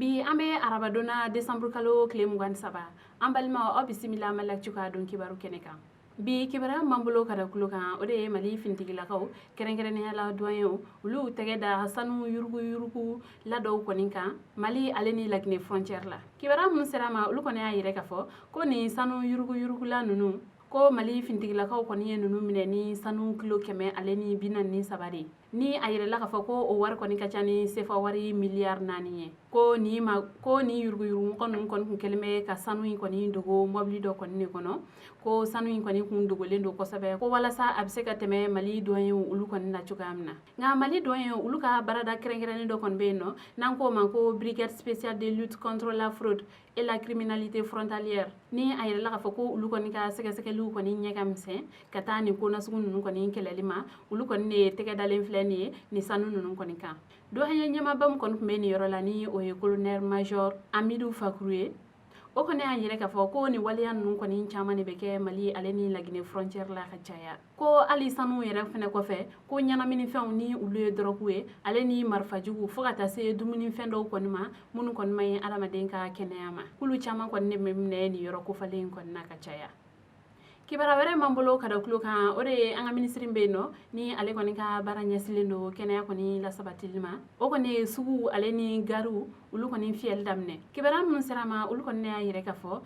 Bi an bɛ arabadon na, desanburu kalo tile 23. An balimaw, aw bisimila Mali Actu ka don kibaru kɛnɛ kan. Bi kibaruya m'an bolo ka da kulo kan, o de ye Mali finitigilakaw, kɛrɛnkɛrɛnnenya la duwanyew, olu tɛgɛ da sanu yuruguyurugu la dɔw kɔni kan Mali ale ni Laginɛ frontière la. Kibaruya minnu sera ma, olu kɔni y'a yira k'a fɔ ko nin sanu yuruguyurugula ninnu, ko Mali finitigilakaw kɔni ye ninnu minɛ ni sanu kilo 143 de ye, ni a yirala k'a fɔ ko o wari kɔni ka ca ni sefa wari miliyari 4 ye. Ko ni ma ko ni yuruguyurugumɔgɔ ninnu kɔni kun kɛlen bɛ ka sanu in kɔni dogo mɔbili dɔ kɔni de kɔnɔ, ko sanu in kɔni kun dogolen don kosɛbɛ, ko walasa a bɛ se ka tɛmɛ Mali duwanyew olu kɔni na cogoya min na. Nka Mali duwanyew olu ka baarada kɛrɛnkɛrɛnnen dɔ kɔni bɛ yen nɔ, n'an k'o ma ko Brigade spéciale de lutte contre la fraude et la criminalité frontalière, ni a yirala k'a fɔ ko olu kɔni ka sɛgɛsɛgɛliw kɔni ɲɛ ka misɛn ka taa nin ko nasugu ninnu kɔni kɛlɛli ma. Olu kɔni de tɛgɛ dalen filɛ nin ye nin sanu ninnu kɔni kan. Douanier ɲɛmaaba min kɔni tun bɛ nin yɔrɔ la, ni o ye colonel major Amidu Fakuru ye, o kɔni y'a yira k'a fɔ ko nin waleya ninnu kɔni caman de bɛ kɛ Mali ale ni Laginɛ frontière la ka caya, ko hali sanu yɛrɛ fɛnɛ kɔfɛ, ko ɲɛnaminifɛnw, ni olu ye dɔrɔgu ye, ale ni marifajugu, fo ka taa se dumunifɛn dɔw kɔni ma minnu kɔni ma ɲi adamaden ka kɛnɛya ma, k'olu caman kɔni de bɛ minɛ nin yɔrɔ kofalen in kɔni na ka caya. Kibaruya wɛrɛ m'an bolo ka da kulo kan, o de ye an ka minisiri bɛ yen nɔ, ni ale kɔni ka baara ɲɛsilen don kɛnɛya kɔni lasabatili ma, o kɔni ye sugu ale ni gariw olu kɔni fiyɛli daminɛ. Kibaruya minnu sera ma, olu kɔni y'a yira k'a fɔ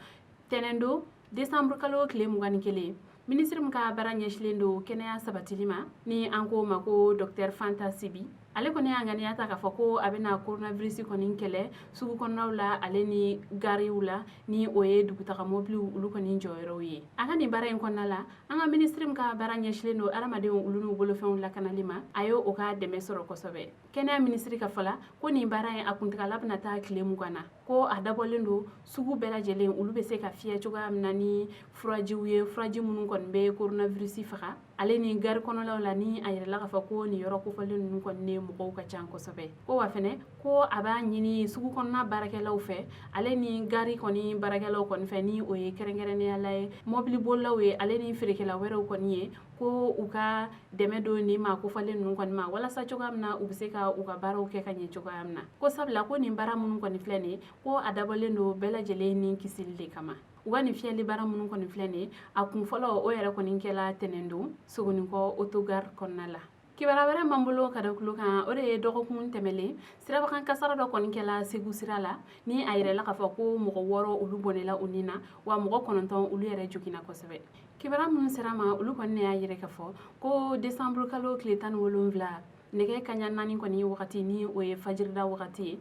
tɛnɛndon, desanburu kalo tile 21, minisiri min ka baara ɲɛsilen don kɛnɛya sabatili ma, ni an k'o ma ko docteur Fanta Sibi, ale kɔni y'a ŋaniya ta k'a fɔ ko a bɛna coronavirus kɔni kɛlɛ sugu kɔnɔnaw la ale ni gariw la, ni o ye dugutaga mɔbiliw olu kɔni jɔyɔrɔw ye. A ka nin baara in kɔnɔna la, an ka minisiri min ka baara ɲɛsilen don adamadenw olu n'u bolofɛnw lakanali ma, a ye o ka dɛmɛ sɔrɔ kosɛbɛ. Kɛnɛya minisiri ka fɔ la, ko nin baara in a kuntigala bɛna taa tile 20 na, ko a dabɔlen don sugu bɛɛ lajɛlen olu bɛ se ka fiyɛ cogoya min na ni furajiw ye, furaji minnu kɔni bɛ coronavirus faga, ale ni gari kɔnɔlaw la, ni a yirala k'a fɔ ko nin yɔrɔ kofɔlen ninnu kɔni ne mɔgɔw ka ca kosɛbɛ. Ko wa fɛnɛ, ko a b'a ɲini sugu kɔnɔna baarakɛlaw fɛ ale ni gari kɔni baarakɛlaw kɔni fɛ, ni o ye kɛrɛnkɛrɛnnenya la ye mɔbili bolilaw ye ale ni feerekɛla wɛrɛw kɔni ye, ko u ka dɛmɛ don nin maa kofɔlen ninnu kɔni ma, walasa cogoya min na u bɛ se ka u ka baaraw kɛ ka ɲɛ cogoya min na. Ko sabula ko nin baara minnu kɔni filɛ nin ye, ko a dabɔlen don bɛɛ lajɛlen ni kisili de kama. U ka nin fiyɛli baara minnu kɔni filɛ nin ye, a kun fɔlɔ o yɛrɛ kɔni kɛla tɛnɛndon Sogonikɔ autogare kɔnɔna la. Kibaruya wɛrɛ m'an bolo ka da kulo kan, o de ye dɔgɔkun tɛmɛlen sirabakan kasara dɔ kɔni kɛla Segu sira la, ni a yirala k'a fɔ ko mɔgɔ 6 olu bɔnɛla u ni na, wa mɔgɔ 9 olu yɛrɛ joginna kosɛbɛ. Kibaruya minnu sera ma, olu kɔni y'a yira k'a fɔ ko desanburu kalo tile 17, nɛgɛ kaɲa 4 kɔni wagati, ni o ye fajirida wagati ye,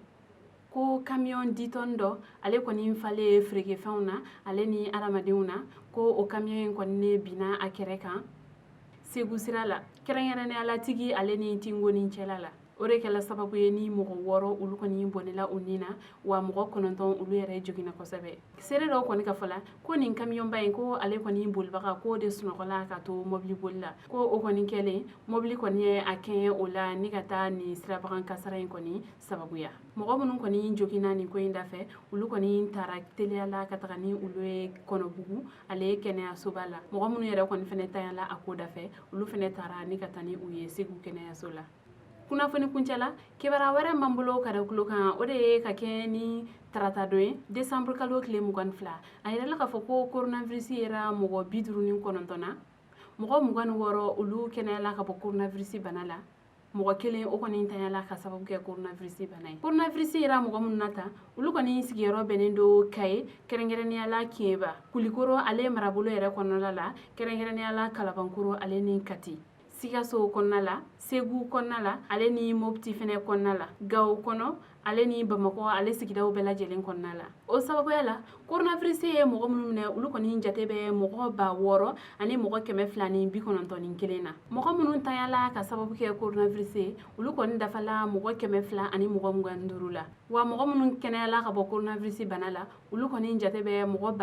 ko camion 10 tonnes dɔ, ale kɔni falen feerekefɛnw na ale ni adamadenw na, ko o camion in kɔni ne binna a kɛrɛ kan Segu sira la, kɛrɛnkɛrɛnnenya la Tigi ale ni Tingoni cɛla la. O de kɛla sababu ye ni mɔgɔ 6 olu kɔni bɔnɛla u ni na, wa mɔgɔ 9 olu yɛrɛ joginna kosɛbɛ. Seere dɔw kɔni ka fɔ la, ko nin kamiyɔnba in, ko ale kɔni bolibaga k'o de sunɔgɔla ka to mɔbili boli la, ko o kɔni kɛlen, mɔbili kɔni ye a kɛɲɛ o la ni ka taa nin sirabagan kasara in kɔni sababuya. Mɔgɔ minnu kɔni joginna nin ko in dafɛ, olu kɔni taara teliya la ka taga ni olu ye Kɔnɔbugu ale kɛnɛyasoba la. Mɔgɔ minnu yɛrɛ kɔni fɛnɛ tanyala a ko dafɛ, olu fɛnɛ taara ni ka taa ni u ye Segu kɛnɛyaso la. Kunnafoni kuncɛ la, kibaruya wɛrɛ m'an bolo ka da kulo kan, o de ye ka kɛ ni tarata don ye, desanburu kalo tile 22, a yirala k'a fɔ ko coronavirus yera mɔgɔ 59 na. Mɔgɔ 26 olu kɛnɛyala ka bɔ coronavirus bana la, mɔgɔ kelen o kɔni tanyala ka sababu kɛ coronavirus bana ye. Coronavirus yera mɔgɔ minnu na tan, olu kɔni sigiyɔrɔ bɛnnen don Kaye, kɛrɛnkɛrɛnnenya la Kɛɲɛba, Kulikoro ale marabolo yɛrɛ kɔnɔna la, kɛrɛnkɛrɛnnenya la Kalabankoro ale ni Kati, Sikaso kɔnɔna la, Segu kɔnɔna la ale ni Mopti fɛnɛ kɔnɔna la, Gawo kɔnɔ ale ni Bamakɔ ale sigidaw bɛɛ lajɛlen kɔnɔna la. O sababuya la, coronavirus ye mɔgɔ minnu minɛ, olu kɔni jate bɛ mɔgɔ 6291 na. Mɔgɔ minnu tanyala ka sababu kɛ coronavirus ye, olu kɔni dafala mɔgɔ 225 la, wa mɔgɔ minnu kɛnɛyala ka bɔ coronavirus bana la, olu kɔni jate bɛ mɔgɔ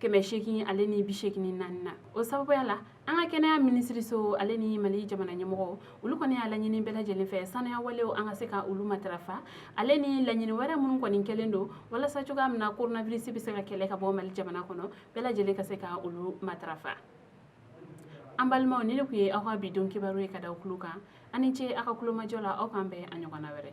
3884 na. O sababuya la, an ka kɛnɛya minisiriso ale ni Mali jamana ɲɛmɔgɔ, olu kɔni y'a laɲini bɛɛ lajɛlen fɛ, sanuya walew an ka se ka olu matarafa, ale ni laɲini wɛrɛ minnu kɔni kɛlen don walasa cogoya min na coronavirus bɛ se ka kɛlɛ ka bɔ Mali jamana kɔnɔ, bɛɛ lajɛlen ka se ka olu matarafa. An balimaw, ni ne tun ye aw ka bi don kibaru ye ka da tulo kan. Aw ni ce aw ka kulomajɔ la. Aw k'an bɛn a ɲɔgɔnna wɛrɛ.